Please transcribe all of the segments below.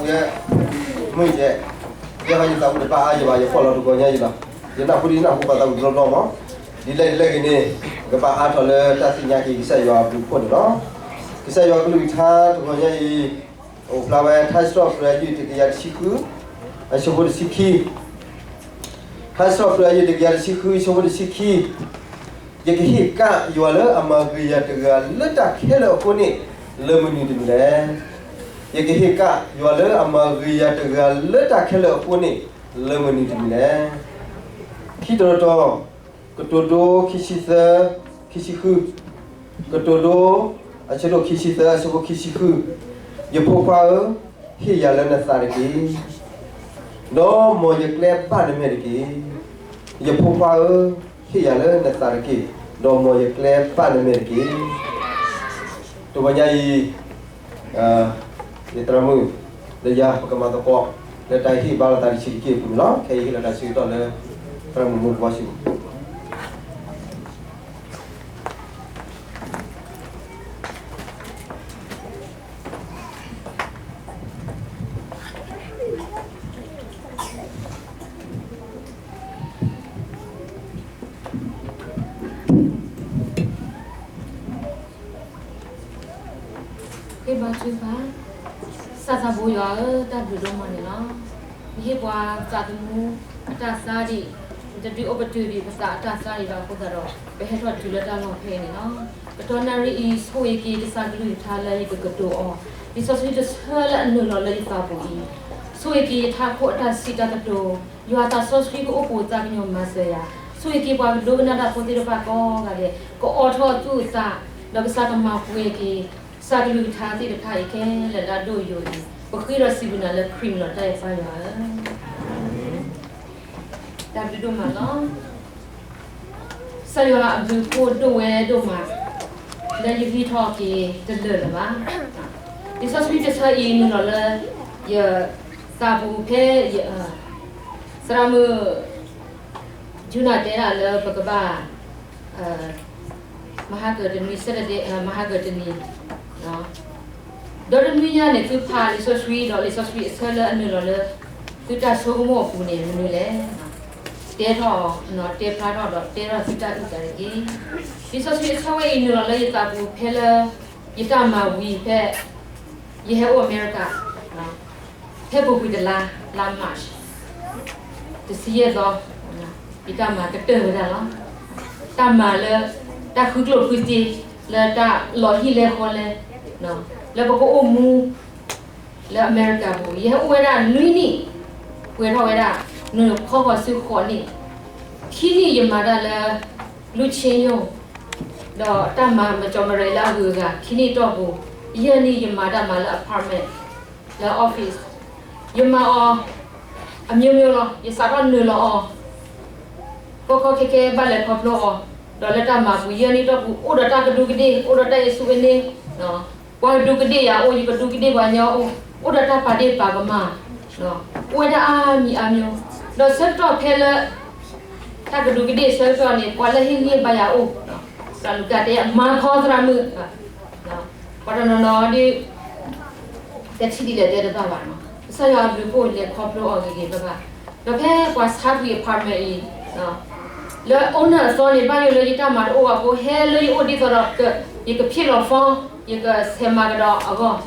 ယဲ, မုၢ်ယဲ, ယဲဘၣ်ယသးဝံၣ်တဘၣ်အါယဘၣ် ယဖီၣ်လီၤတဂီၤညါအံၤလီၤ. ယနၢ်ဟူဒ်ယနၢ်ဟူပှၤသးဝံၣ်တဘျီဘျီမး, ဒ်လဲၣ်ဒ်လဲၣ်ဂ့ၤန့ၣ်, ကဘၣ်အါထီၣ်လၢတၢ်သ့ၣ်ညါက့ၤကစၢ်ယွၤအဘျုးအဖှိၣ်န့ၣ်လီၤ. ကစၢ်ယွၤကလုၢ်ကထါတဂီၤညါအံၤ, အိၣ်ဖျါဝဲထါစံးထီၣ်ပတြၢၤ အယုၢ်တကယၤတဆံဃု, အဆၢဖိတဆံခံ ထါစံးထီၣ်ပတြၢၤ အယုၢ်တကယၤတဆံဃု အဆၢဖိတဆံခံ, ယကဟ့ၣ်ကၣ်ယွၤလၢအမၤဂ့ၤယၤတဂၤလၢတၢ်ခဲလၢာ်အဃိန့ၣ်, လၢမနုၤတမံၤလဲၣ်. ယကဟ့ၣ်ကၣ်ယွၤလၢအမၤဂ့ၤယၤတဂၤလၢတၢ်ခဲလၢာ်အဃိန့ၣ်, လၢမနုၤတမံၤလဲၣ်. ခံတီၤတတီၤ, ကတိၤဒိ ခံဆံသၢ, ခံဆံဃု, ကတိၤဒိ အဆၢဒိၣ်ခံဆံသၢ အဆၢဖိခံဆံဃု, ယဖိခွါဧၢ, ဟ့ၣ်ယၤလၢနသးတက့ၢ်, ဒီးမ်ယကျဲဘၣ်နမဲာ်တက့ၢ်. ယဖိခွါဧၢ, ဟ့ၣ်ယၤလၢနသးတက့ၢ်, ဒီးမ်ယကျဲဘၣ်နမဲာ်တက့ၢ်. တဂီၤညါအံၤ, ယသရၣ်မုၣ်လၢယၤ ပကမၤသကိး လၢတၢ်ဟ့ၣ်ဘါလီၤသးတဆံးတက့ၢ်အပူၤန့ၣ်လီၤ. ခဲအံၤဟ့ၣ်လီၤတၢ်ဆၢကတီၢ်လၢ သရၣ်မုၣ်မူကဘီစံ ဃ့ဘါထုကဖၣ်, ကစၢ်သးဘိယွၤဧၢ, တၢ်ဘျုးဒိၣ်မးန့ၣ်လီၤ. နဟ့ၣ်ပှၤသးသမူအတၢ်သါဒံး, နတဒုးအိၣ်ပတုာ်ဒံးပသးအတၢ်သါဒံးဘၣ်အဃိသတးဒီး ပဟဲထီၣ်တုၤလၢတၢ်လီၢ်ဖဲအံၤန့ၣ်လီၤ. ကတီၢ်နၣ်ရံၣ်အံၤ ဆိၣ်ဂ့ၤက့ၤကစၢ်ကလုၢ်ကထါလၢယကကတိၤအီၤ, လံာ်စီဆှံတဆၢလၢအနုာ်လီၤလၢယသးပူၤအံၤ, ဆိၣ်ဂ့ၤက့ၤယထးခိၣ်အတၢ်စံးတၢ်ကတိၤ, ယွၤသးစီဆှံကအိၣ်ပိာ်သးကညီၤမၤစၢၤယၤ, ဆိၣ်ဂ့ၤက့ၤပှၤကဒိကနၣ်တၢ်ဖိသ့ၣ်တဖၣ်ကိးဂၤဒဲး, ကအိးထီၣ်သူၣ်အသး, ဒီးကစၢ်ကမၤပှဲၤက့ၤ ကစၢ်ကလုၢ်ကထါသ့ၣ်တဖၣ်အံၤခဲလၢာ်လၢအဒိၣ်အယိာ်အံၤ, ပဃ့ဒီးစံးဘျုးနၤလၢခရံာ်မံၤလီၤ တၢ်အဲၣ်ပၢ်ယွၤဧၢ. တၢ်ဘျုးဒိၣ်မးလီၤ. ကစၢ်ယွၤအဘျုးအဖှိၣ်ဒိၣ်ဝဲဒိၣ်မး လၢယဂံၢ်ထီၣ်က့ၤတလၢာ်လၢၤဘၣ်. လံာ်စီဆှံတဆၢအံၤနုာ်လီၤလၢ ယသးပူၤဖဲ သရၣ်မုၣ် ယူနၢ်တဲဒၣ်လၢပကဘၣ် မဟါကၢၤတနွံ Saturday မဟါကၢၤတနံၤ ဒီတနွံညါန့ၣ် သုဖးလံာ်စီဆှံဒီးလံာ်စီဆှံအဆၢလၢအနုာ်လီၤလၢ သုတၢ်ဆိကမိၣ်အပူၤန့ၣ် မနုၤလဲၣ်. တဲထီၣ်, တဲဖျါထီၣ်ဒီးတဲထီၣ်သုတၢ်အုၣ်သးတက့ၢ်. လံာ်စီဆှံအဆၢဝဲအံၤနုာ်လီၤလၢယသးပူၤဖဲလၢ ယတၢ်မၤဝံၤဖဲ ယဟဲအိၣ်အမဲရကၤ ဖဲပူၤကွံာ်တလါ, လါ March တဆံယဲၢ်သီ, ယတၢ်မၤကတၢၢ်ဝဲဒၣ်လီၤ. တၢ်မၤလၢ တၢ်ဃုကျိၣ်ဃုစ့ လၢတၢ်လီၤဟံၣ်လဲၤဃီလဲၤ လၢပကအိၣ်မူ လၢအမဲရကၤပူၤ ယဟဲအိၣ်ဝဲဒၣ်နွံနံၣ်, ပှဲၤထီၣ်ဝဲဒၣ် နုာ်ဖီဃီၤစုဃိးနံၣ်, ခံနံၣ်ယမၤတၢ်လၢ လူၢ်ဆ့ညိၣ်, ဒီးတၢ်မၤမကီမရဲလၢအဂုၤအဂၤ ခံနံၣ်တီၢ်ပူၤ, ယဲၢ်နံၣ်ယမၤတၢ်မၤလၢ apartment လၢ office ယမၤအီၤ အမျိုးမျိုးလီၤ. ယစးထီၣ်နုာ်လီၤအီၤ ကီကီခဲခဲ ဘၣ်လဲၤခီဖျိအီၤ, ဒီးလၢတၢ်မၤပူၤ ယဲၢ်နံၣ်တီၢ်ပူၤ အိၣ်ဒီးတၢ်ကဒူးကဒ့ၣ်, အိၣ်ဒီးတၢ်အ့စူအ့န့, ပှၤကဒူးကဒ့ၣ်ယၤအိၣ်, ယကဒူးကဒ့ၣ်ပှၤညီအိၣ်, အိၣ်ဒီးတၢ်ပာ်ဒ့ၣ်ပာ်ကမၣ်, အိၣ်ဝဲဒၣ်အါမံၤအါမျိုး, ဒီးဆၢကတီၢ်ဖဲလၢ တၢ်ကဒူးကဒ့ၣ်ဆၢကတီၢ်န့ၣ် ပှၤလၢဟ့ၣ်ဂံၢ်ဘါယၤအိၣ်, သရၣ်လူၤကၣ်တဲ မၤဖီသရၣ်မုၣ်, ပှၤတနီၤနီၤဒီး တထံၣ်ဒ်လဲၣ်တဲတဘၣ်ဘၣ်နီၤ, ကစၢ်ယွၤအဘျုးအဖှိၣ်လဲၤခီဖျိအီၤဂ့ၤဂ့ၤဘၣ်ဘၣ်, ဒီးဖဲပှၤဆါကွံာ် apartment အံၤ, လၢ owner အသီန့ၣ် ဘၣ်ယိၣ်လၢယတၢ်မၤတအိၣ်ဘၣ်အဃိ ဟဲလၢယအိၣ်ဒ်သိးဒီး ယကဖံးလီၤ form, ယကဆဲးမၤကဒီးအဂီၢ်,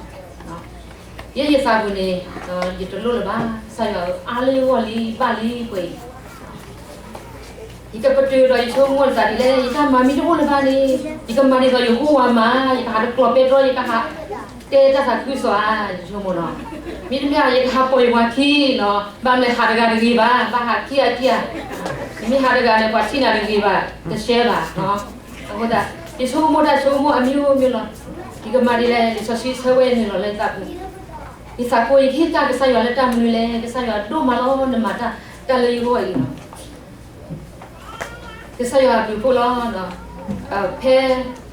ယဲယသးပူၤန့ၣ် ယတလိၣ်လၢၤဘၣ်, ကစၢ်ယွၤဧၢ, အါလၢယဂီၢ်လံ ဘၣ်လံပှဲၤအံၤ ယကပတုာ်ဒီးယဆိကမိၣ်နသးဒ်လဲၣ်, ယတၢ်မၤမ့ၢ်တအိၣ်လၢၤဘၣ်န့ၣ်, ယကမၤဒ်သိးယဟိဝၤမး, ယကဟးတကျီၤပဲတြီ, ယကဟးတဲတၢ်သးခုကစီၣ်ဧါ, ယဆိကမိၣ်နီၤ, မ့တမ့ၢ် ယကဟးပိာ်ယပှၤခံနီၤ, ဘၣ်မနုၤဟးတဂၤတဂ့ၤဘၣ်, ဘၣ်ဟးခံဂၤခံဂၤ, နမ့ၢ်ဟးတဂၤန့ၣ် ပှၤထံၣ်နၤတဂ့ၤဘၣ်, တရှဲဘၣ်, အဃိသတး ယဆိကမိၣ်တၢ်ဆိကမိၣ်အမျိုးမျိုးလီၤ, ယကမၤဒ်လဲၣ်, လံာ်စီဆှံဆၢဝဲအံၤနုာ်လီၤလၢယသးပူၤ, ယသးကိး ယကဟ့ၣ်ကၣ်ကစၢ်ယွၤလၢတၢ်မနုၤလဲၣ်, ကစၢ်ယွၤဒိၣ်မးလီၤ, နမၤတၢ်လၢယဂီၢ်အံၤလီၤ. ကစၢ်ယွၤအဘျုးအဖှိၣ်လီၤ. ဖဲ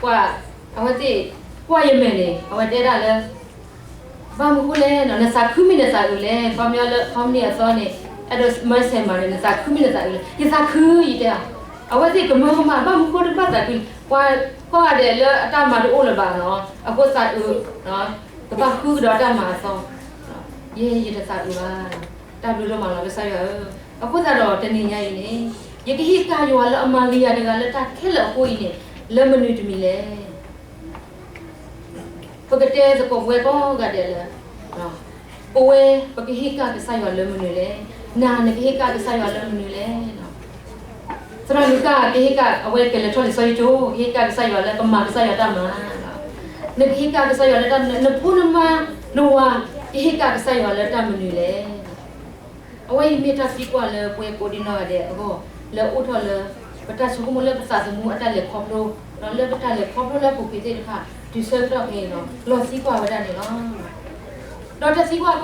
ပှၤ အဝဲသ့ၣ် ကွၢ်ယမဲာ်န့ၣ် အဝဲတဲဒၣ်လၢ ဘၣ်မနုၤဃိလဲၣ်, နသးခုမ့ၢ်နသးအုးလဲၣ်, ခီပညီလၢ ခီပနံၣ်အသီန့ၣ် အဲၣ်ဒိးမၢဆဲးမၤန့ၣ် နသးခုမ့ၢ်နသးအုးလဲၣ်, ယသးခု ယတဲအီၤ, အဝဲသ့ၣ်ကမၢကမၣ် ဘၣ်မနုၤဃိတဘၣ်သးခုလဲၣ်, ပှၤကိးဂၤဒဲးလၢအတၢ်မၤတအိၣ်လၢၤဘၣ်နီၤ, အဃိသးအုး ကဘၣ်ဃုကဒီးတၢ်မၤအသီ, ယဲယတသးအုးဘၣ်. တၢ်ဘျုးဒိၣ်မးလီၤ ကစၢ်ယွၤဧၢ. အဃိသတးဒီးတနံၤညါအံၤန့ၣ် ယကဟ့ၣ်ကၣ်ယွၤလၢအမၤဂ့ၤယၤတဂၤလၢတၢ်ခဲလၢာ်အဃိအံၤန့ၣ် လၢမနုၤတမံၤလဲၣ်. ပကတဲသကိးပဝဲကိးဂၤဒဲးလၢ ပဝဲပကဟ့ၣ်ကၣ်ကစၢ်ယွၤလၢမနုၤလဲၣ်. နၤနကဟ့ၣ်ကၣ်ကစၢ်ယွၤလၢမနုၤလဲၣ်. သရၣ်လူၤကၣ်ကဟ့ၣ်ကၣ် အဝဲကလဲၤထီၣ်လံာ်စီဆှံကၠိ ကဟ့ၣ်ကၣ်ကစၢ်ယွၤလၢကမၤကစၢ်ယွၤတၢ်မၤ, နကဟ့ၣ်ကၣ်ကစၢ်ယွၤလၢတၢ် နဖိနမါနဝၤ ကဟ့ၣ်ကၣ်ကစၢ်ယွၤလၢတၢ်မနုၤလဲၣ်. အဝဲအံၤမ့ၢ်တၢ်သံကွၢ်လၢပဝဲကိးဒံနီၢ်ဂၤဒဲးအဂီၢ် လၢအိၣ်ထီၣ်လၢ ပတၢ်ဆိကမိၣ်လၢပသးသမူအတၢ်လဲၤခီဖျိ ဒီးလၢပတၢ်လဲၤခီဖျိလၢအပူၤကွံာ်သ့ၣ်တဖၣ် တုၤဆၢကတီၢ်ခဲအံၤဒီး လီၤသံကွၢ်ဝဲဒၣ်န့ၣ်လီၤ. ဒီးတၢ်သံကွၢ်ကအိၣ်ထီၣ်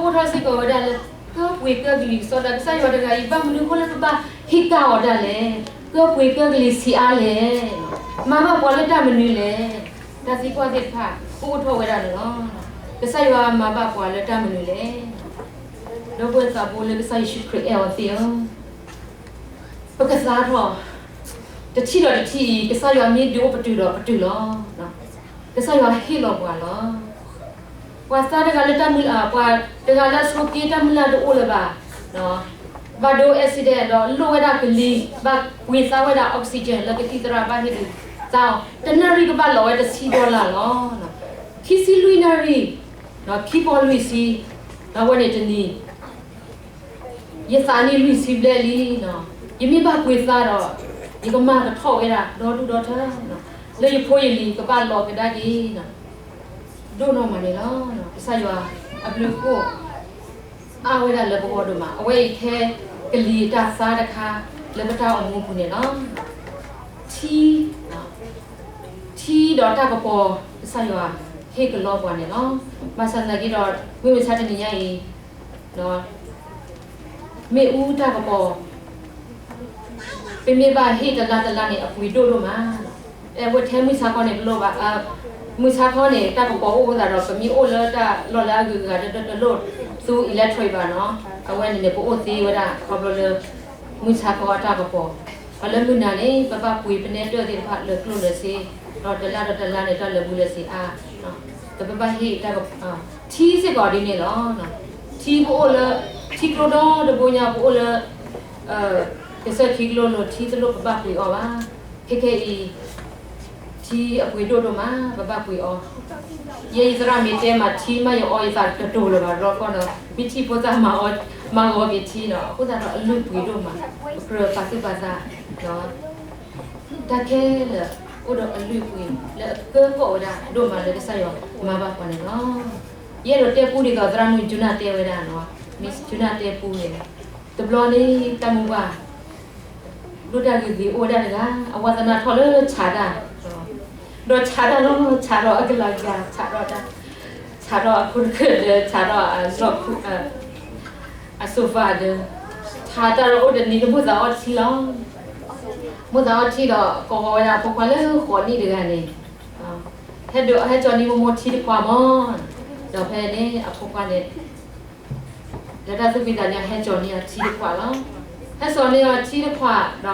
စ့ၢ်ကီးဝဲဒၣ်လၢ ကၢပှ့ၤကၢကလံၤကစီဒီး ကစၢ်ယွၤတဂၤအံၤ ဘၣ်မနုၤအဃိလၢပဘၣ်ဟ့ၣ်ကၣ်အီၤဒၣ်လဲာ်, ကၢပှ့ၤကၢကလံၤဆံးအါလဲၣ်, မၤဘၣ်ပှၤလၢတၢ်မနုၤလဲၣ်. တၢ်သံကွၢ်သ့ၣ်တဖၣ် ကအိၣ်ထီၣ်ဝဲဒၣ်န့ၣ်လီၤ. ကစၢ်ယွၤမၤဘၣ်ပှၤလၢတၢ်မနုၤလဲၣ်. ဒီပုၢ်ဝဲၢ်သးဘိလၢကစၢ်ယ့ၣ်ၡူးခရံာ်အဲၣ်အီၤသ့ၣ်ဧၢ, ပကသါထီၣ် တထံၣ်ဒီးတထံၣ်အံၤ ကစၢ်ယွၤမ့ၢ်ဒုးအိၣ်ပတုာ်ဒီးပတုာ်လီၤ. ကစၢ်ယွၤဟ့ၣ်လီၤပှၤလီၤ. ပှၤသါတဂၤလၢတၢ်မုၢ်လၢ် ပှၤတဂၤလၢအဆိးက့တၢ်မုၢ်လၢ်တအိၣ်လၢၤဘၣ်, ဘၣ်ဒိ accident ဒီးလိၣ်ဝဲဒၣ်ကလံၤ ဘၣ်ပှ့ၤသါဝဲဒၣ် oxygen လၢကသံၣ်သရၣ်ဘၣ်ဟ့ၣ်ဒုးသါအီၤ တနၣ်ရံၣ်ကဘၣ်လီၤဝဲတဆံ dollar လီၤ. ခံဆံလွံၢ်နၣ်ရံၣ် ခံပီၤလွံၢ်ဆံ, အဝဲန့ၣ်တနံၤ ယသးနံၣ်လွံၢ်ဆံဘျဲၣ်လံ, ယမ့ၢ်ဘၣ်ပှ့ၤသါဒီး ယကမၤကထီၣ်ဝဲဒၣ်ဒီဒူၣ်ဒီထၢ လၢယဖိယလံၤကဘၣ်လီၤကဒါက့ၤ ဒိၣ်နီၢ်မးန့ၣ်လီၤ. ကစၢ်ယွၤအဘျုးအဖှိၣ် အါဝဲဒၣ်လၢပဂီၢ်ဒိၣ်မး, အဝဲအံၤထဲကလံၤတၢ်သါတခါ လၢပတၢ်အိၣ်မူပူၤန့ၣ်လီၤ. ထံ ထံဒီးတၢ်ကပီၤ ကစၢ်ယွၤဟ့ၣ်ကလီပှၤန့ၣ်လီၤ. ဘၣ်ဆၣ်သနာ်က့ဒီး မုၢ်မဆါတနံၤညါအံၤ မ့ၣ်အူတၢ်ကပီၤ ပမ့ၢ်ဘၣ်ဟ့ၣ်တလါတလါန့ၣ် အပှ့ၤဒိၣ်ဒိၣ်မး. အဝဲထဲမုၢ်ဆါခီန့ၣ် ပလိၣ်ဘၣ်, မုၢ်ဆါခီန့ၣ် တၢ်ကပီၤအိၣ်အဃိသတးဒီး ပမ့ၢ်အိၣ်လၢတၢ်လီၢ်လၢအဂုၤအဂၤ တလိၣ်သူ electric ဘၣ်နီၤ. အဝဲန့ၣ်န့ၣ် ပအိၣ်သ့ဝဲဒၣ် ခီဖျိလၢ မုၢ်ဆါခီအတၢ်ကပီၤ, ပှၤလၢမုၢ်နၤန့ၣ် ပဘၣ်ပှ့ၤပနဲတၢၢ်သ့ၣ်တဖၣ်လၢကျိၣ်လၢစ့, ဒီးတလါဒီးတလါန့ၣ် တၢ်လၢာ်ဘူလၢာ်စ့အါ, ဒီးပဘၣ်ဟ့ၣ်တၢ်က, ထံစ့ၢ်ကီးဒ်န့ၣ်လီၤ. ထံပအိၣ်လၢ ထံကျိဒီတဘိညါ ပအိၣ်လၢ ကစၢၢ်ခံကျိလိၤ ထံတလိၣ်ပဘၣ်ပှ့ၤအီၤဘၣ်. ခဲခဲအံၤ ထံအပှ့ၤဒိၣ်ဒိၣ်မး ပဘၣ်ပှ့ၤအီၤ. ယဲယသရၣ်မ့ၢ်တဲမး ထံမ့ၢ်ယအီ ယသးတတိၤလၢၤဘၣ် ရီကီၢ်ဒီး မ့ၢ်ထံဖိသၣ်မၤအီၤ မၤဂီၤက့ၤထံဒီး အဃိသတးဒီးအလုၢ်ပှ့ၤဒိၣ်မး ပကြၢးပာ်သူၣ်ပာ်သး တၢ်ခဲလၢာ် အိၣ်ဒီးအလုၢ်အပှ့ၤ လၢအကၢကီၣ်ဝဲဒၣ်ဒိၣ်မးလၢကစၢ်ယွၤမၤဘၣ်ပှၤန့ၣ်လီၤ. ယအဲၣ်ဒိးတဲပူဒ်သိးသရၣ်မုၣ် Juna တဲဝဲဒၣ်နီၤ, Miss Juna တဲပူန့ၣ်, တဘျီန့ၣ် တၢ်မုၢ်ပှၢ် ဒိၣ်တၢ်ဂ့ၤဂ့ၤအိၣ်ဝဲဒၣ်တဂၤ အဝဲသနာ်ထီၣ်လၢဆးတၢ်, ဒီးဆးတၢ်လီၤ ဆးထီၣ်အကလၤကၤ ဆးထီၣ်တၢ်, ဆးထီၣ်အခိၣ်တခၢၣ်ဒီး ဆးထီၣ်အလီၢ်ခူ အ sofa ဒီး ဆးတၢ်ဒီးအိၣ်တနံၤ တမိၣ်သးအီထံလီၤ. မိၣ်သးအီထံဒီး ကိးဃီၤဝဲဒၣ်အဖိခွါလၢဃိးနံၣ်တဂၤန့ၣ်, ဟဲဒိးဟဲကၠီၤနံၤမိၢ်မိၢ်ထံတခွးမး, ဒီးဖဲန့ၣ် အဖိခွါန့ၣ် လၢတၢ်သူၣ်ဖှံသးညီ ဟဲကၠီၤန့ၢ်အီၤထံတခွးလီၤ. ဟဲကၠီၤန့ၢ်အီၤထံတခွးဒီး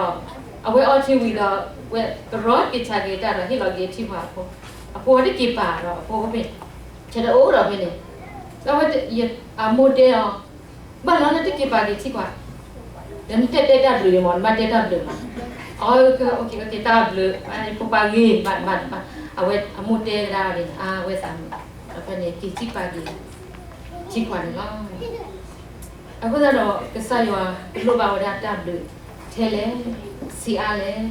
အဝဲအီထံဝံၤဒီး ဝဲကရီက့ၤဆးက့ၤတၢ်ဒီး ဟ့ၣ်လီၤက့ၤထံခွးအဖိ, အဖိတက့ၤပာ်ဒီးအဖိအိၣ်ဖဲန့ၣ်, ဆဲးတအိၣ်ဒီးဖဲန့ၣ်, အဝဲ အမိၢ်တဲအီၤ, ဘၣ်လီၤနတက့ၤပာ်က့ၤထံခွး, ဒီးနတဲတဲတၢ်ဘျုးမး နဘၣ်တဲတၢ်ဘျုးမး, အက့ၤတၢ်ဘျုး, ဖိခွါဂ့ၤ, အဝဲအမိၢ်တဲကဒါန့ၣ် အဝဲသးမုာ်, ဒီးဖဲန့ၣ် က့ၤထံပာ်က့ၤ ထံခွးန့ၣ်လီၤ. အဃိသတးဒီး ကစၢ်ယွၤလိၣ်ဘၣ်ဝဲဒၣ်တၢ်ဘျုးထဲလဲၣ်, ဆံးအါလဲၣ်,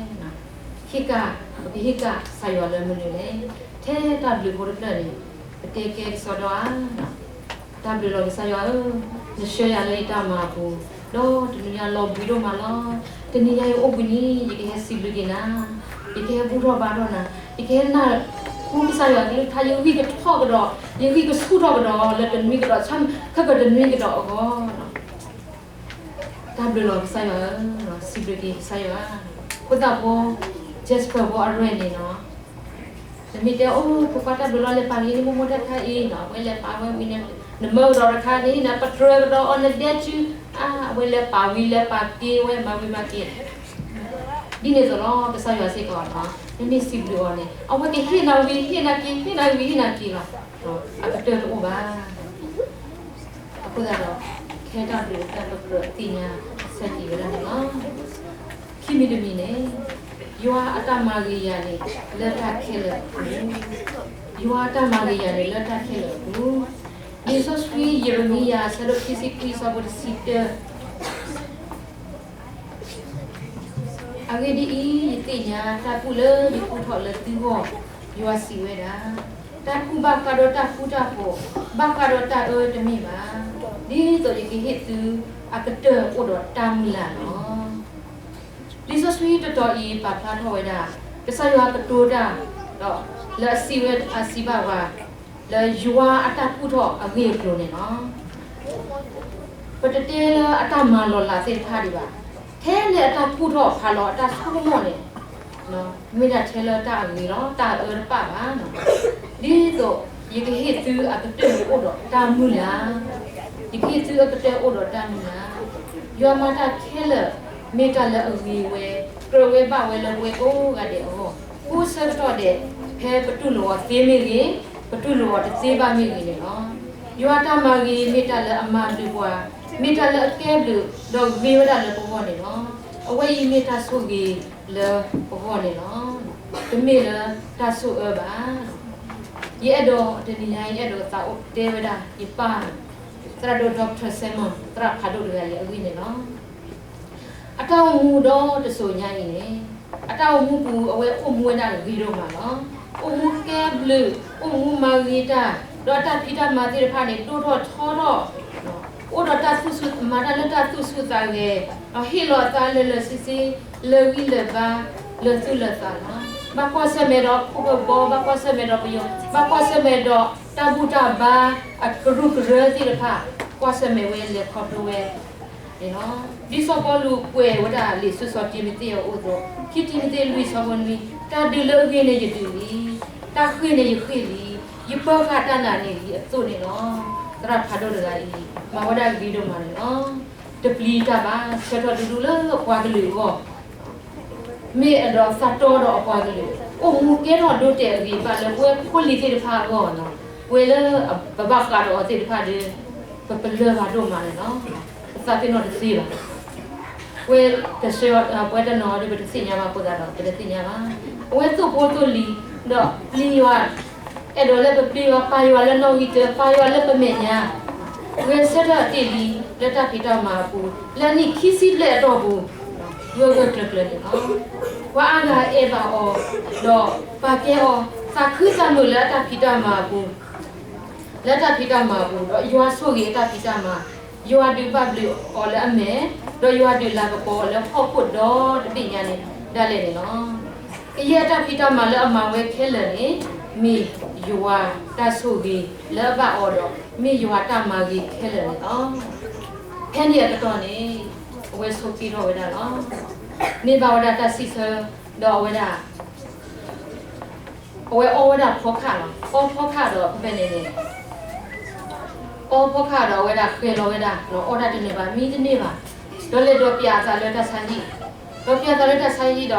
ဟ့ၣ်ကၣ်, ပကဟ့ၣ်ကၣ်ကစၢ်ယွၤလၢမနုၤလဲၣ်, ထဲတၢ်ဘျုးဖိတဖျၢၣ်န့ၣ် ပတဲကဲကစီဒီဧါ. တၢ်ဘျုးလီၤကစၢ်ယွၤဧၢ, နဆှၢယၤလၢယတၢ်မၤအပူၤ, ဒီးတနံၤညါလီၤဘှံးဒိၣ်မးလီၤ. တနံၤညါယအိၣ်ဘှံးန့ၣ် ယကဟဲစံးဘျုးက့ၤနၤ, ယကဟဲဘူၣ်ထီၣ်ဘါထီၣ်နၤ, ယကဟဲနၢ်ဟူကစၢ်ယွၤကလုၢ်ကထါ, ယဂံၢ်ကထီၣ်ကဒီး, ယဂံၢ်ကဆူၣ်ထီၣ်ကဒီး လၢတနွံကဒီး ဆၢခဲကတနွံကဒီးအဂီၢ် တၢ်ဘျုးလီၤကစၢ်ယွၤဧၢ, စံးဘျုးက့ၤကစၢ်ယွၤ. ဖိသၣ်ဖိ Jasper ဖိအရဲၣ်န့ၣ်နီၤ, နမ့ၢ်တဲ အိၣ် ဖိခွါတၢ်ဘျုးလီၤ လဲၤပာ်လံန့ၣ် မိၢ်မိၢ်တၢ်ခါအံၤနီၤ, အဝဲလဲၤပာ်ဝဲဝံၤန့ၣ် နမၢကဒီးတခါန့ၣ် နပတြၢၤကဒီးအီၤ နဒဲစု, အါ အဝဲလဲၤပာ်ဝံၤ လဲၤပာ်က့ၤဝဲ မၤဝံၤမၤက့ၤ ဒ်န့ၣ်အသိးလီၤ. ကစၢ်ယွၤစ့ၢ်ကီးနီၤ, နမ့ၢ်စံးဘျုးအီၤန့ၣ် အဝဲကဟ့ၣ်နၤဝံၤ ဟ့ၣ်နၤက့ၤ ဟ့ၣ်နၤဝံၤ ဟ့ၣ်နၤက့ၤလီၤ. အကတၢၢ်တအိၣ်ဘၣ်. အဃိသတးဒီး ခဲတၢ်ဘျုးအတၢ်ပကြၢးသ့ၣ်ညါဆၢက့ၤဝဲဒၣ်န့ၣ်လီၤ. ခံမံၤတမံၤန့ၣ်, ယွၤအတၢ်မၤဂ့ၤယၤန့ၣ် လၢတၢ်ခဲလၢာ်အပူၤ, ယွၤအတၢ်မၤဂ့ၤယၤန့ၣ် လၢတၢ်ခဲလၢာ်အပူၤ, လံာ်စီဆှံယံးရမံယၤ အဆၢဒိၣ်ခံဆံခွံ အဆၢဖိတဆံတၢ အဂ့ၢ်ဒ်အံၤ, ယသ့ၣ်ညါတၢ်ကူၣ်လၢယကူၣ်ထီၣ်လၢသုဂီၢ်, ယွၤစံးဝဲဒၣ်, တၢ်ကူၣ်ဘၣ်ဃးဒီးတၢ်ဃူတၢ်ဖိး, ဘၣ်ဃးဒီးတၢ်အၢတမ့ၢ်ဘၣ်. ဒ်သိးယကဟ့ၣ်သုအကတၢၢ်အိၣ်ဒီးတၢ်မုၢ်လၢ်လီၤ. လံာ်စီဆှံတတီၤအံၤ ပာ်ဖျါထီၣ်ဝဲဒၣ် ကစၢ်ယွၤကတိၤတၢ် ဒီးလၢအစံးဝဲအစံးဘၣ်ပှၤ လၢယွၤအတၢ်ကူၣ်ထီၣ်အဂ့ၢ်အကျိၤန့ၣ်လီၤ. ပတတဲလၢအတၢ်မၤလီၤလးသ့ၣ်တဖၣ်ဒံးဘၣ်, ထဲလၢအတၢ်ကူၣ်ထီၣ်ဖးလီၤအတၢ်ဆိကမိၣ်န့ၣ် မ့ၢ်ဒၣ်ထဲလၢတၢ်အဂ့ၤလီၤ, တၢ်အၢတပၣ်ဘၣ်. ဒ်သိးယကဟ့ၣ်သုအကတၢၢ်န့ၣ်အိၣ်ဒီးတၢ်မုၢ်လၢ်, ယကဟ့ၣ်သုအကတၢၢ်အိၣ်ဒီးတၢ်မုၢ်လၢ်. ယွၤမၤတၢ်ခဲလၢာ် မ့ၢ်တၢ်လၢအဂ့ၤဝဲ, ကြၢးဝဲဘၣ်ဝဲလၢပဝဲကိးဂၤဒဲးအဂီၢ်, ကိးဆၢကတီၢ်ဒဲး ဖဲပတူၢ်လိာ်အီၤသ့မ့ၢ်ဂ့ၤ, ပတူၢ်လိာ်အီၤတသ့ဘၣ်မ့ၢ်ဂ့ၤန့ၣ်လီၤ. ယွၤတၢ်မၤဂ့ၤ မ့ၢ်တၢ်လၢအမၤဘျုးပှၤ, မ့ၢ်တၢ်လၢအကဲဘျုး ဒီးဂ့ၤဝဲဒၣ်လၢပဂီၢ်န့ၣ်လီၤ. အဝဲအံၤမ့ၢ်တၢ်ဆိၣ်ဂ့ၤလၢပဂီၢ်န့ၣ်လီၤ. တမ့ၢ်လၢတၢ်ဆိၣ်အၢဘၣ်. ယအဲၣ်ဒိးတနံၤညါ ယအဲၣ်ဒိးသးအိၣ်တဲဝဲဒၣ်ယပၢ် သရၣ်ဒိၣ် Doctor Simon သရၣ်ဖးဒိၣ်တဂၤအံၤအဂ့ၢ်န့ၣ်လီၤ. အတၢ်အိၣ်မူဒီတစိၤညါအံၤန့ၣ်, အတၢ်အိၣ်မူပူၤ အဝဲအိၣ်မူဝဲဒၣ်ဂ့ၤဒိၣ်မးလီၤ. အိၣ်မူကဲဘျုး, အိၣ်မူမၤဂ့ၤတၢ်, ဒီးအတၢ်ဖံးတၢ်မၤသ့ၣ်တဖၣ်န့ၣ် ဒိၣ်ထီၣ်ထီထီၣ်, အိၣ်ဒီးတၢ်သူၣ်ဆူၣ်, မၤတၢ်လၢတၢ်သူၣ်ဆူၣ်သးဂဲၤ, ဒီးဟ့ၣ်လီၤအသးလၢာ်လၢာ်ဆ့ဆ့, လၢာ်ဂံၢ်လၢာ်ဘါ, လၢာ်သူၣ်လၢာ်သးလီၤ. ဘၣ်ကွၢ်ဆၢၣ်မဲာ်ဒီးခိၣ်ဖၢဘီ, ဘၣ်ကွၢ်ဆၢၣ်မဲာ်ဒီးပယီၤ, ဘၣ်ကွၢ်ဆၢၣ်မဲာ်ဒီးတၢ်ဘူၣ်တၢ်ဘါအကရူၢ်ကရၢသ့ၣ်တဖၣ်, ကွၢ်ဆၢၣ်မဲာ်ဝဲလဲၤခီဖျိဝဲ န့ၣ်လီၤ. ဒ်စီၤပီလူးကွဲးဝဲဒၣ်လံာ်စီဆှံတံၤမသ့းအအိၣ်အသိး, ခံတံၤမသ့းလွံၢ်ဆၢဖိနွံ, တၢ်ဒုးလၢအဂ့ၤန့ၣ်ယဒုးလံ, တၢ်ဃ့ၢ်န့ၣ်ယဃ့ၢ်လံ, ယပၢဃာ်တၢ်နာ်န့ၣ်လံအသိးန့ၣ်လီၤ. သရၣ်ဖးဒိၣ်တဂၤအံၤ မၤဝဲဒၣ်ဂ့ၤဒိၣ်မးန့ၣ်လီၤ. တပျံၤတၢ်ဘၣ်, ဆၢထၢၣ်ဒူဒူလၢအပှၤကလုာ်အဂီၢ် မ့ၢ်အဲၣ်ဒိးသးတီဒီးအပှၤကလုာ်, အိၣ်မူကဲထီၣ်ဒိတဲာ်အဂ့ၤဘၣ်လၢပဝဲဖိလံၤသ့ၣ်တဖၣ်အဂီၢ်, ပဝဲလၢပဘၣ်ဃးဒီးအီၤသ့ၣ်တဖၣ်ဒီး ပပလၢၢ်ဘၣ်ဒိၣ်မးန့ၣ်လီၤ. ပသးပ့ၤနီၣ်တသ့ဘၣ်. ပဝဲတဆၢ, ပဝဲတနီၤဒီး ပတသ့ၣ်ညါဘၣ်အဃိသတးဒီး ပတသ့ၣ်ညါဘၣ်. အဝဲသိၣ်ဖိသိၣ်လံၤ, ဒီးပျံၤယွၤ, အဲၣ်ဒိးလၢပပျံၤယွၤ, ပာ်ယွၤလၢနီၣ်ဂံၢ်တၢ, ပာ်ယွၤလၢပမဲာ်ညါ, ဂဲၤဆၢထၢၣ်တ့ၢ်လံလၢတၢ်ဖံးတၢ်မၤအပူၤ, လၢနံၣ်ခံဆံဘျဲၣ်အတီၢ်ပူၤ, ဂၢၢ်ဂၢၢ်ကျၢၤကျၢၤန့ၣ်လီၤ. ပှၤအါဂၤအဲၣ်ဘၣ်အီၤ, ဒီးပာ်ကဲအီၤ, သးခုသးမုာ်လၢအတၢ်ဖံးတၢ်မၤအပူၤ, လၢတၢ်ဖံးတၢ်မၤအပူၤ, ဒီးယွၤဆိၣ်ဂ့ၤအတၢ်ဖံးတၢ်မၤ, ယွၤဒုးဘၣ်ဘျုးအီၤလၢအမဲာ်, ဒီးယွၤဒုးလၤကပီၤအီၤလၢဟီၣ်ခိၣ်ဒီတဘ့ၣ်ညါန့ၣ်ဒၣ်လဲာ်န့ၣ်လီၤ. ကယဲၢ်အတၢ်ဖံးတၢ်မၤလၢအမၤဝဲခဲလၢာ်န့ၣ်, မ့ၢ်ယွၤတၢ်ဆိၣ်ဂ့ၤလၢအဘၣ်အီၤဒီး မ့ၢ်ယွၤတၢ်မၤဂ့ၤခဲလၢာ်န့ၣ်လီၤ. ဖဲန့ၣ်အကတီၢ်န့ၣ်, အဝဲဆိးက့ထီၣ်ဝဲဒၣ်လီၤ. န့ၢ်ဘၣ်ဝဲဒၣ်တၢ်စံးဆၢ, ဒီးအဝဲဒၣ် အဝဲအီဝဲဒၣ်ဖီခၣ်လီၤ. အီဖီခၣ်ဒီးဖဲဖဲန့ၣ်န့ၣ်, အီဖီခၣ်ဒီးအဝဲဒၣ်ဃဲၤလီၤဝဲဒၣ်, အီဒၣ်တန့ၢ်ဘၣ်, မံတန့ၢ်ဘၣ်. ဒီးလဲၤဒိးပျးအသးလၢတၢ်ဆါဟံၣ်, ဒီးပျးသးလၢတၢ်ဆါဟံၣ်ဒီး,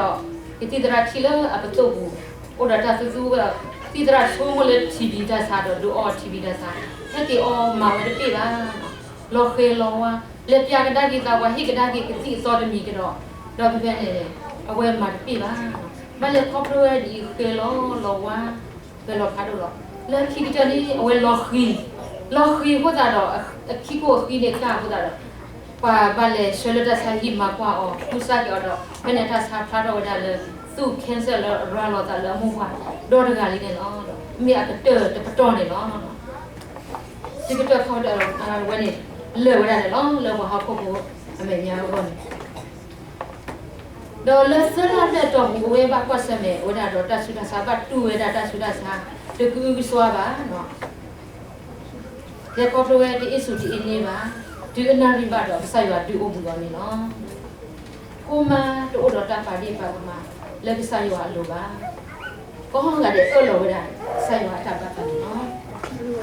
ကသံၣ်သရၣ်ထံၣ်လၢအပသိၣ်ပူၤ, အိၣ်ဒီးတၢ်သူသူဝဲ, သံၣ်သရၣ်ဆိကမိၣ်လၢထံၣ်ဘံၣ်တၢ်ဆါဒီး ဒုးအီထံၣ်ဘံၣ်တၢ်ဆါ, ဟဲက့ၤအီမၤဝဲတပ့ၢ်ဘၣ်. လီၤဃဲၤလီၤဝါ, လဲၤပျးကဒါက့ၤသးပှၤ, ဟ့ၣ်ကဒါက့ၤကသံၣ်အသီတမံၤကဒီး, ဒီးဖဲဖဲန့ၣ်န့ၣ်, အဝဲမၤတပ့ၢ်ဘၣ်. ဘၣ်လဲၤခီဖျိဝဲဒ်အံၤ ဃဲၤလီၤလီၤဝါ, ဃဲၤလီၤဖးဒိၣ်လီၤ. လၢခံကတၢၢ်န့ၣ် အဝဲလီၤဃံၤ, လီၤဃံၤအဃိသတးဒီး အခံခိၣ်အဃံန့ၣ်ကၢ်အဃိသတးဒီး, ပှၤဘၣ်လဲၤဆှၢလၢတၢ်ဆါဟံၣ်မၤကွၢ်အီၤ, ကူစါက့ၤအီၤဒီး ဖဲန့ၣ်တၢ်ဆါဖျါထီၣ်ဝဲဒၣ်လၢ သူၣ် cancer လၢအရၤလီၤသးလၢအမိၢ်ပှၢ် ဒီတဂၤလံန့ၣ်လီၤ. ဒီးမ့ၢ်အကတၢၢ်တပတီၢ်န့ၣ်လီၤ. ဆံကတၢၢ်ခီတဝဲန့ၣ် လၢာ်ဝဲဒၣ်န့ၣ်လီၤ, လၢပှၤဟီၣ်ခိၣ်ဖိအမဲာ်ညါအဂီၢ်န့ၣ်. ဒီးလၢသၢလါဘျဲၣ်အတီၢ်ပူၤ အဝဲဘၣ်ကွၢ်ဆၢၣ်မဲာ်ဝဲဒၣ်ဒီးတၢ်ဆူးတၢ်ဆါ, ဘၣ်တူၢ်ဝဲဒၣ်တၢ်ဆူးတၢ်ဆါ, တကအုကစွါဘၣ်, လဲၤခီဖျိဝဲတအ့ၣ်ဆူၣ်တအ့ၣ်န့ၢ်ဘၣ်, တုၤအနၣ်ရံၣ်ဘၣ်ဒီး ကစၢ်ယွၤဒုးအိၣ်ဘှံးအီၤန့ၣ်လီၤ. ဖိမါတအိၣ်ဒီးတၢ်ပာ်ဒ့ၣ်ပာ်ကမၣ်လၢကစၢ်ယွၤအလိၤဘၣ်. ကိးဂၤဒဲးအၢၣ်လီၤဝဲဒၣ် ကစၢ်ယွၤအတၢ်ဘၣ်သးန့ၣ်လီ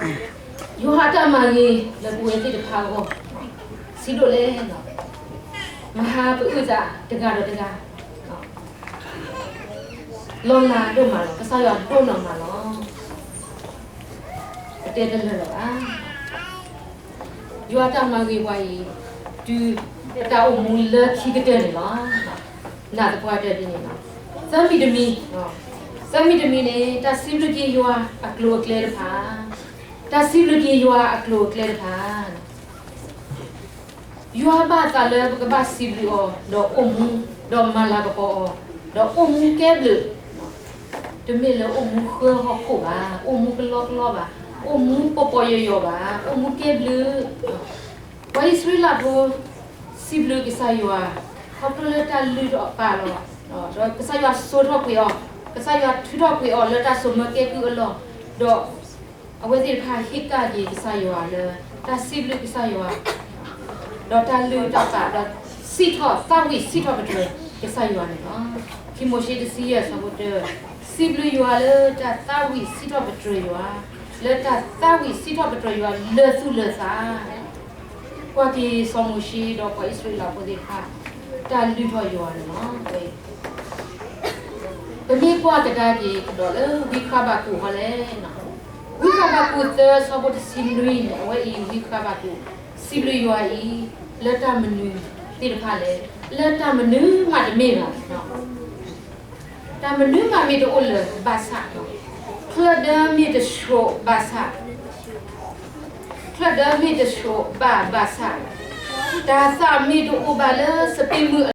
ၤ. ယွၤအတၢ်မၤဂ့ၤလၢပဝဲသ့ၣ်တဖၣ်အဂီၢ် ဆံးဒိၣ်လဲၣ်, မဟါကအုၣ်သးတဂၤဒီးတဂၤ, လီၤလးဒိၣ်မးလီၤ, ကစၢ်ယွၤဒိၣ်နီၢ်မးလီၤ. ပတဲတလၢာ်လၢၤဘၣ်. ယွၤတၢ်မၤဂ့ၤပှၤအံၤ တုၤပတၢ်အိၣ်မူလၢခံကတၢၢ်န့ၣ်လီၤ. နာ်သပှၢ်တၢၢ်ဒ်န့ၣ်လီၤ. သၢမံၤတမံၤ, သၢမံၤတမံၤန့ၣ် တၢ်စံးဘျုးက့ၤယွၤအကျိၤအကျဲတဖၣ်, တၢ်စံးဘျုးက့ၤယွၤအကျိၤအကျဲတဖၣ် ယွၤဘၣ်သးလၢပကဘၣ်စံးဘျုးအီၤ ဒီးအိၣ်မူ, ဒီးမၤလၤကပီၤအီၤ, ဒီးအိၣ်မူကဲဘျုး, တမ့ၢ်လၢအိၣ်မူဃၢဟီၣ်ခိၣ်ဘၣ်, အိၣ်မူကလီကလီဘၣ်, အိၣ်မူပီၤပီၤယိာ်ယိာ်ဘၣ်, အိၣ်မူကဲဘျုး. ပှၤအံၣ်စရ့လးဖိ စံးဘျုးကစၢ်ယွၤ ခီဖျိလၢတၢ်လုၢ်ထီၣ်ပာ်လီၤ, ဒီးကစၢ်ယွၤစိာ်ထီၣ်ကွံာ်အီၤ, ကစၢ်ယွၤထုးထီၣ်ကွံာ်အီၤလၢတၢ်စိာ်မၢကဲကုၢ်အလီၢ်, ဒီး အဝဲသ့ၣ်တဖၣ်ဟ့ၣ်ကၣ်က့ၤကစၢ်ယွၤလၢ တၢ်စံးဘျုးကစၢ်ယွၤ, ဒီးတၢ်လုၢ်တၢ်ပာ်ဒီး စံးထီၣ်သးဝံၣ်စံးထီၣ်ပတြၢၤကစၢ်ယွၤန့ၣ်လီၤ. ခံမိၤၡ့တဆံယဲၢ်အဆၢဖိတၢ, စံးဘျုးယွၤလၢတၢ်သးဝံၣ်စံးထီၣ်ပတြၢၤယွၤ, လၢတၢ်သးဝံၣ်စံးထီၣ်ပတြၢၤယွၤလၢသူၣ်လၢသး ကွၢ်က့ၤစီၤမိၤၡ့ဒီးပှၤအံၣ်စရ့လးဖိသ့ၣ်တဖၣ် တၢ်လုၢ်ထီၣ်ယွၤန့ၣ်လီၤ. ပမ့ၢ်ကွၢ်ကဒါက့ၤကဒီးလၢဝံဃဘးကူာ်ဃီလဲၣ်, ဝံဃဘးကူာ်သၢဆၢဖိတဆံနွံန့ၣ် အဝဲအံၤဝံဃဘးကူာ် စံးဘျုးယွၤအံၤ လၢတၢ်မနုၤသ့ၣ်တဖၣ်လဲၣ်, လၢတၢ်မနုၤမးတမ့ၢ်ဘၣ် တၢ်မနုၤမးမ့ၢ်တအိၣ်လၢၤဘၣ်ဆၣ်, ချၢၣ်ဒၢမ့ၢ်တဆှိးဘၣ်ဆၣ်, ချၢၣ်ဒၢမ့ၢ်တဆှိးဘၣ်ဘၣ်ဆၣ်, တၢ်သးမ့ၢ်တအိၣ်ဘၣ်လၢစပံးမုၢ်